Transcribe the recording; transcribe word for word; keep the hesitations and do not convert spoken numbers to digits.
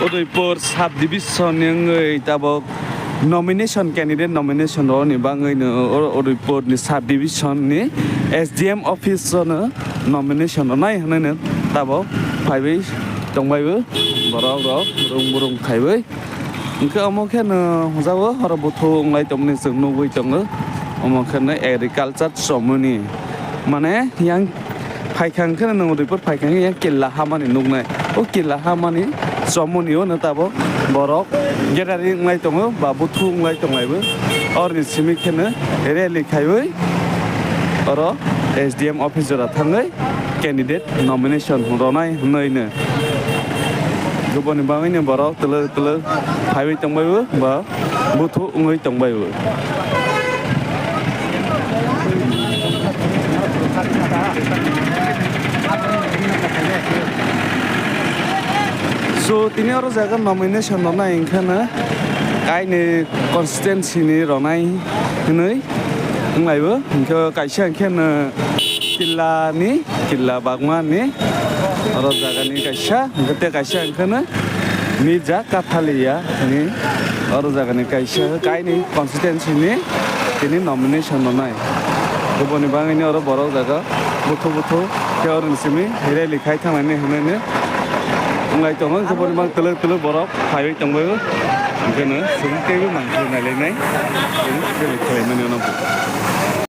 Udaipur sub division ni wngwi tabok nomination, candidate nomination rokni bagwi no o Udaipur ni sub division ni S D M office o no nomination rwnai hwnwi no tabok phaiwi tongbaio borok rok rung burung khaiwi. Hwnkhe omo khe no hwnjago oro buthu wnglai tongmani chwng nugwi tongo. Omo khe no agriculture chomoni, mane yang phaikha hwnkhe no Udaipur phaikha hwnkhe yang killa hamani nuknai. O killa hamani chomoni o no tabok borok gathering wnglai tongo ba buthu wnglai tonglaibo. Oroni simi khe no rally khaiwi oro S D M office jora thangwi candidate nomination rwnai hwnwi no. Juboni bagwi no borok twlwk twlwk phaiwi tongbaio ba buthu wngwi tongbaio. So tini oro jaga nomination rwnai hwnkhe no kaini constituency ni rwnai hwnwi wnglaio, hwnkhe kaisa hwnkhe no killa ni, killa bagma ni oro jaga ni kaisa, hwnkhe tei kaisa hwnkhe no Mirza Kathaliya ni oro jaga ni kaisa kaini constituency ni tini nomination rwnai. Juboni bagwi no oro borok jaga buthu buthu khe oroni simi rally khai thangnani hwnwi no wnglai tongo, hwnkhe boni bang twlwk twlwk borok phaiwi tongbaio, hwnkhe no chwng teibo mankhe nailainai, chwng teibo khwlaimani uanw.